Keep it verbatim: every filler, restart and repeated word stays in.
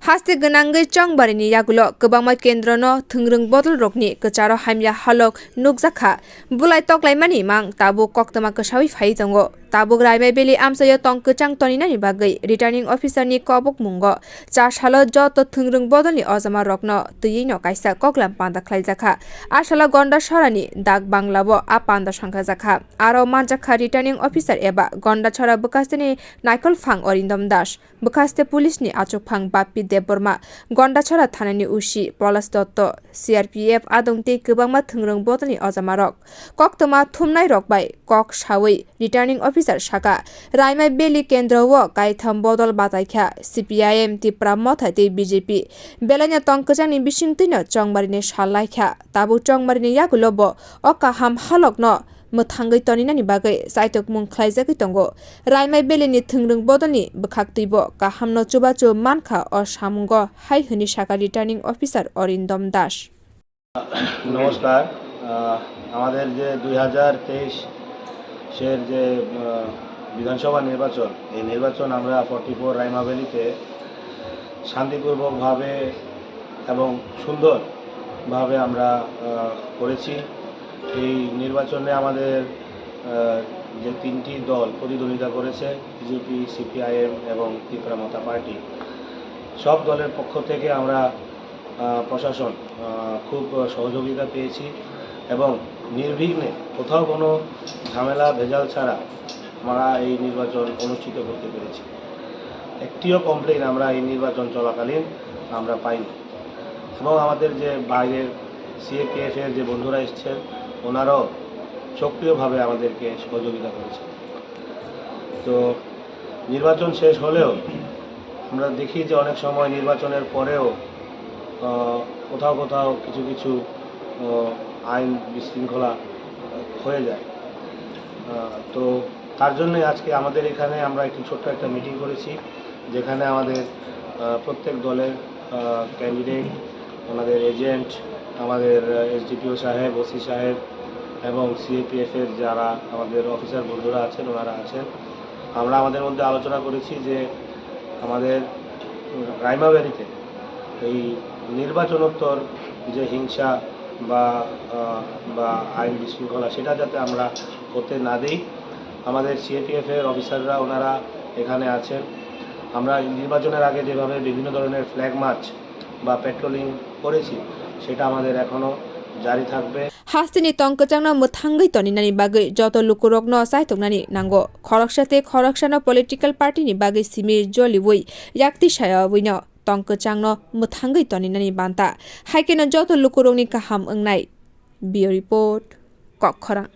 Haste gwnangwi chongbarini yagulo kwbangma kendrono thwngrwng bodolrokni kwcharo hamya halok nukjakha. Bulai toklaimani mang tabuk koktwma kwsawi phai tongo. Tabuk Raimai Valley amchaio tong kwchang toninani bagwi Returning Officer ni kobokmungo cha salo joto thwngrwng bodolni ojamarokno twiwino kaisa koklam panda khlaijakha. A salo Gondasorani dak banglao a panda sangkhajakha. Aro manjakha Returning Officer eba Gondasora bwkhasteni naikolphang Orindom Das, bwkhaste police ni achukphang Bappi Debbarma, Gondasora thanani O C Polash Dotto, C R P F adong tei kwbangma thwngrwng bodolni ojamarok. Koktwma thumnairok bai kok sawi Returning Officer saka, Raimai Valley kendro o kaitham bodol bataikha, C P I M, Tipra Motha tei B J P. Belaino tong kwchangni bisingtwino chongbarini sal laikha. Tabuk chongbarini yagulo bo o kaham halokno mwthangwi toninani bagwi chaitokmung khlaijagwi tongo. Raimai Valley ni thwngrwng bodolni bwkhaktwibo kahamno chubachu mankha o samungo, hai hwnwi saka Returning Officer Orindom Das. নমস্কার। আহ, আমাদের যে দুই হাজার তেইশের যে, আহ, বিধানসভা নির্বাচন, এই নির্বাচন আমরা ফর্টি ফোর রাইমা ভ্যালিতে শান্তিপূর্বকভাবে এবং সুন্দরভাবে আমরা, আহ, করেছি। এই নির্বাচনে আমাদের, আহ, যে তিনটি দল প্রতিদ্বন্দ্বিতা করেছে, বিজেপি, সিপিআইএম এবং তিপ্রা মথা পার্টি, সব দলের পক্ষ থেকে আমরা, আহ, প্রশাসন, আহ, খুব সহযোগিতা পেয়েছি এবং নির্বিঘ্নে কোথাও কোনো ঝামেলা ভেজাল ছাড়া আমরা এই নির্বাচন অনুষ্ঠিত করতে পেরেছি। একটিও কমপ্লেইন আমরা এই নির্বাচন চলাকালীন আমরা পাইনি। এবং আমাদের যে বাইরের সিএপিএফ এর যে বন্ধুরা এসছেন, ওনারাও সক্রিয়ভাবে আমাদেরকে সহযোগিতা করেছেন। তো নির্বাচন শেষ হলেও আমরা দেখি যে অনেক সময় নির্বাচনের পরেও, আহ, কোথাও কোথাও কিছু কিছু, আহ, আইন বিশৃঙ্খলা হয়ে যায়। আহ, তো তার জন্যই আজকে আমাদের এখানে আমরা একটি ছোট্ট একটা মিটিং করেছি, যেখানে আমাদের, আহ, প্রত্যেক দলের, আহ, ক্যান্ডিডেট, ওনাদের এজেন্ট, আমাদের, আহ, এসডিপিও সাহেব, ওসি সাহেব এবং সিএপিএফ এর যারা আমাদের অফিসার বন্ধুরা আছেন, ওনারা আছেন। আমরা আমাদের মধ্যে আলোচনা করেছি যে আমাদের রাইমা ভ্যালিতে এই নির্বাচনোত্তর যে হিংসা বা, আহ, বা আইন বিশৃঙ্খলা, সেটা যাতে আমরা হতে না দেই। আমাদের সিএপিএফ এর অফিসাররা ওনারা এখানে আছেন। আমরা নির্বাচনের আগে যেভাবে বিভিন্ন ধরনের ফ্ল্যাগ মার্চ বা প্যাট্রোলিং করেছি, সেটা আমাদের এখনো জারি থাকবে। Hasteni tong kwchangno mwthangwi toninani bagwi joto lukurokno chaitoknani nango. Khoroksa tei khoroksano political party ni bagwi simi joliwi yakti sayawino tong kwchangno mwthangwi toninani banta. Hai kheno joto lukurokni kaham wngnai. Bureau Report, Kokkhorang.